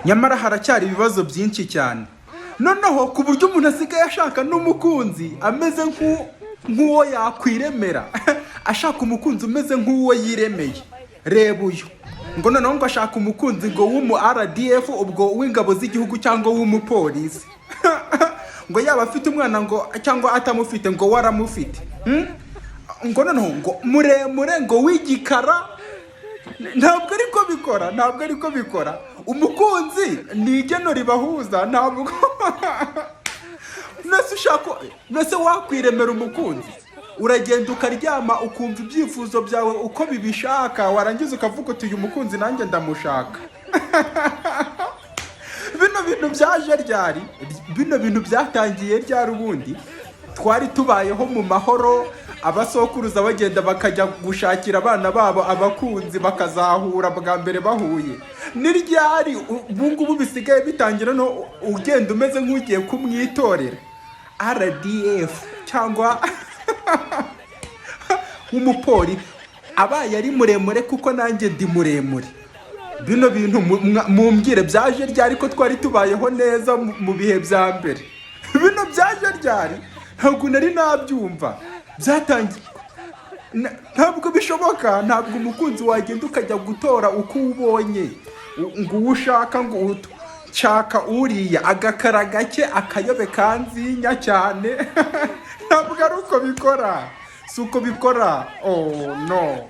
Nyamara haracyari ibibazo byinshi cyane, noneho ku buryo umuntu asigaye ashaka n'umukunzi ameze nk'uwo yakwiremera, ashaka umukunzi umeze nk'uwo yiremeye. Reba uyu, ngo noneho ngo ashaka umukunzi ngo w'umu RDF, ubwo w'ingabo z'igihugu, cyangwa w'umupolisi, ngo yaba afite umwana ngo cyangwa atamufite, ngo waramufite. Ngo noneho ngo muremure, ngo w'igikara. Ntabwo ariko bikora, ntabwo ariko bikora. Umukunzi ni igeno ribahuza. Ntabwo mbese ushaka, mbese wakwiremera umukunzi? Uragenda ukaryama, ukumva ibyifuzo byawe uko bibishaka, warangiza ukavuga uti: "Uyu mukunzi nanjye ndamushaka." Bino bintu byaje ryari? Bino bintu byatangiye ryari? Ubundi twari tubayeho mu mahoro, abasokuruza bagenda bakajya gushakira abana babo abakunzi, bakazahura bwa mbere bahuye. Ni ryari ubu ngubu bisigaye bitangira no ugenda umeze nk'ugiye kumwitorera, RDF cyangwa w'umupoli, abaye ari muremure kuko nanjye ndi muremure? Bino bintu mumbwire, byaje ryari, ko twari tubayeho neza mu bihe bya mbere? Bino byaje ryari? Ntabwo nari nabyumva. Byatangiye ntabwo bishoboka. Ntabwo umukunzi wagenda ukajya gutora uko ubonye, ngo uwo ushaka, ngo nshaka uriya agakara gake, akayobe kanzinya cyane. Ntabwo ari uko bikora, si uko bikora. Oh no.